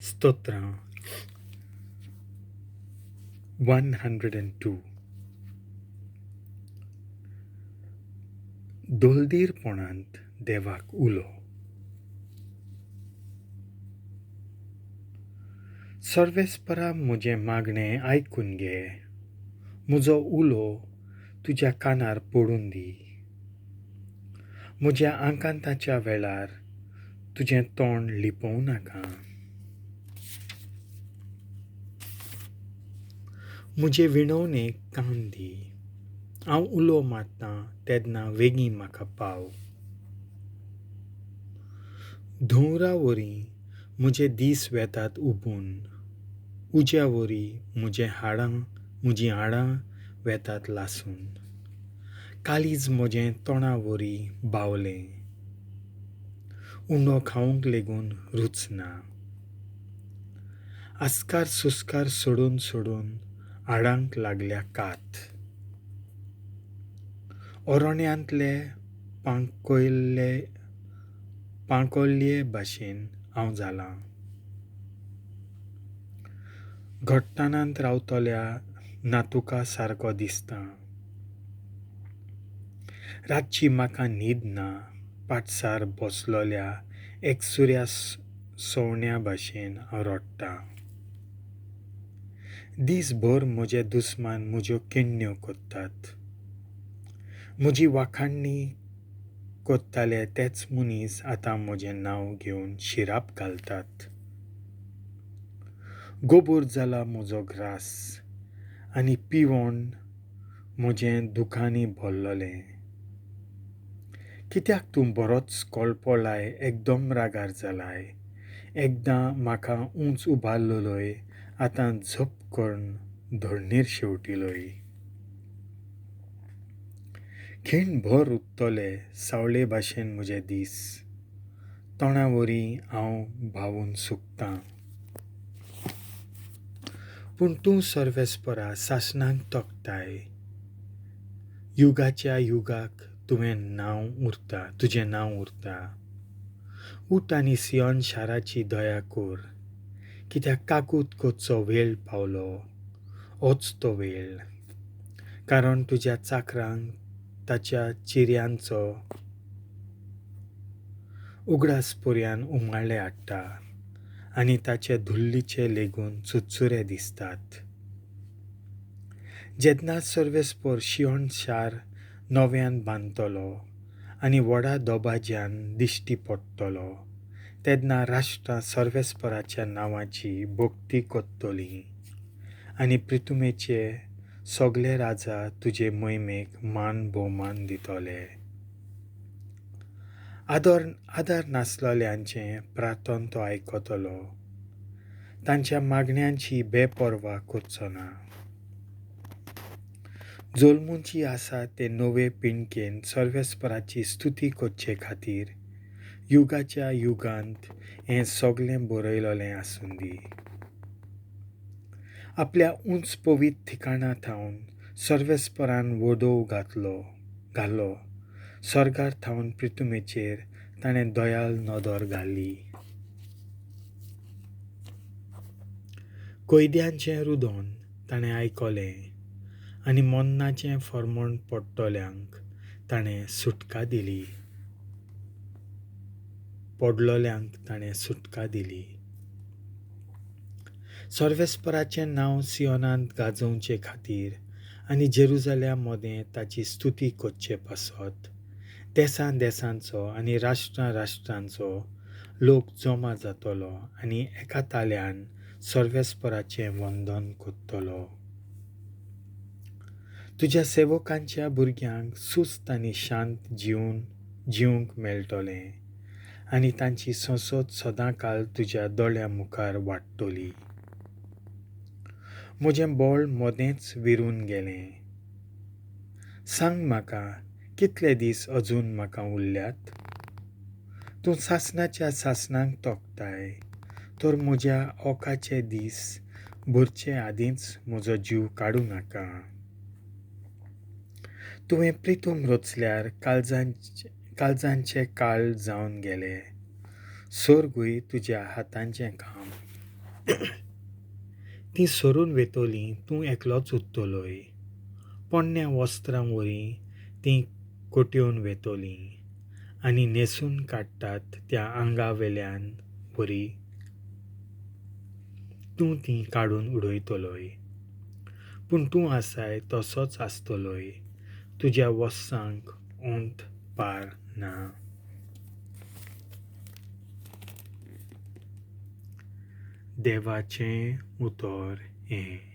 स्तोत्रां 102. दोलदीरपणांत देवाक उलो. सर्वेस्परा म्हजें मागणें आयकून घे, म्हजो उलो तुज्या कानार पडून दी. म्हज्या आकांताच्या वेळार तुजें तोंड लिपोवं नाका. म्हजे विणवणेक कान दी, हांव उलो मारतां तेन्ना वेगीं म्हाका पाव. धुंवरा वरी म्हजे दीस वेतात उबून, उज्या वरी म्हजीं हाडां वेतात लासून. काळीज म्हजें तोंडा वरी बावलें, उंडो खावंक लेगून रूच ना. आस्कार सुस्कार सोडून सोडून हाडांक लागल्या कात. अरण्यांतले पांकोल्ले भाशेन हांव जालां. घट्टाणांत रावतल्या नातुका सारको दिसता. रातची म्हाका न्हीद ना, पाटसार बसलोल्या एकसुऱ्या सवण्या भाशेन हांव रडटां. दीसभर म्हजे दुस्मान म्हज्यो किण्ण्यो करतात. म्हजी वाखाणणी करताले तेच मनीस आतां म्हजें नांव घेवन शिराप घालतात. गोबोर जाला म्हजो ग्रास आनी पिवण म्हजें दुखांनी भरलेलें. कित्याक तूं बरोच कळपळाय, एकदम रागार जालाय? एकदां म्हाका उंच उबारलोय, आतां झप करून धरणीर शेंवटिलोय. खीणभर उरतले सावळे भाशेन म्हजे दीस, तोंडा वरी हांव भावून सुकतां. पूण तूं सर्वेस्परा सासणाक तोखताय, युगाच्या युगाक तुवें नांव उरता, तुजें नांव उरता. उठ आनी सियोन शाराची दया कर, कित्याक काकूत करचो वेळ पावलो, होच तो वेळ. कारण तुज्या चाकरांक ताच्या चिऱ्यांचो उगडास पर्यान उमाळे हाडटा आनी ताचे धुल्लीचे लेगून चुरचुरे दिसतात. जेन्ना सर्वेस्पर शियोन शार नव्यान बांदतलो आनी व्हडा दबाज्यान दिश्टी पडटलो, तेन्ना राष्ट्रां सर्वेस्पराच्या नांवाची भक्ती करतलीं आनी प्रितुमेचे सगळे राजा तुजे मोहिमेक मान भोवमान दितले. आदार नासलेल्यांचें प्रार्थन तो आयकतलो, तांच्या मागण्यांची बेपर्वा करचो ना. जल्मुची आसा ते नवे पिणकेन सर्वेस्पराची स्तुती करचे खातीर युगाच्या युगांत हें सगळें बरयलेलें आसूं दी. आपल्या उंच पवित्र ठिकाणा थावन सर्वेस्परान वडोव घालो, स्वर्गार थावन प्रितुमेचेर ताणें दयाल नदर घाली. कैद्यांचें रुदन ताणें आयकलें आनी मन्नाचें फर्मण पडटल्यांक ताणें सुटका दिली. पडलोल्यांक ताणें सुटका दिली. सर्वेस्पराचें नांव सियोनांत गाजोवचे खातीर आनी जेरुजाल्या मदें ताची स्तुती करचे पासत देसान देसांचो आनी राष्ट्रां राष्ट्रांचो लोक जमा जातलो आनी एका ताल्यान सर्वेस्पराचें वंदन करतलो. तुज्या सेवकांच्या भुरग्यांक सुस्त आनी शांत जिवंक मेळटलें आनी तांची संसद सदांकाल तुज्या दोळ्यां मुखार वाडटली. म्हजें बळ मदेंच विरून गेलें. सांग म्हाका, कितले दीस अजून म्हाका उरल्यात? तूं सासणाच्या सासणाक तोखताय, तर म्हज्या ओकाचे दीस भरचे आदींच म्हजो जीव काडूं नाका. तुवें प्रितूम रचल्यार काळजांचे काळ जावन गेले, सर्गूय तुज्या हातांचें काम. तीं सरून वेतोलीं, तूं एकलोच उत्तलोय. पोन्न्या वस्त्रां वरी तीं कोट्योवन वेतोलीं आनी न्हेसून काडटात त्या आंगा वेल्यान वरी तूं तीं काडून उडयतलोय. पूण तूं आसाय तसोच आसतलोय, तुज्या वस्सांक ओंत पार ना. देवाचें उतर हें.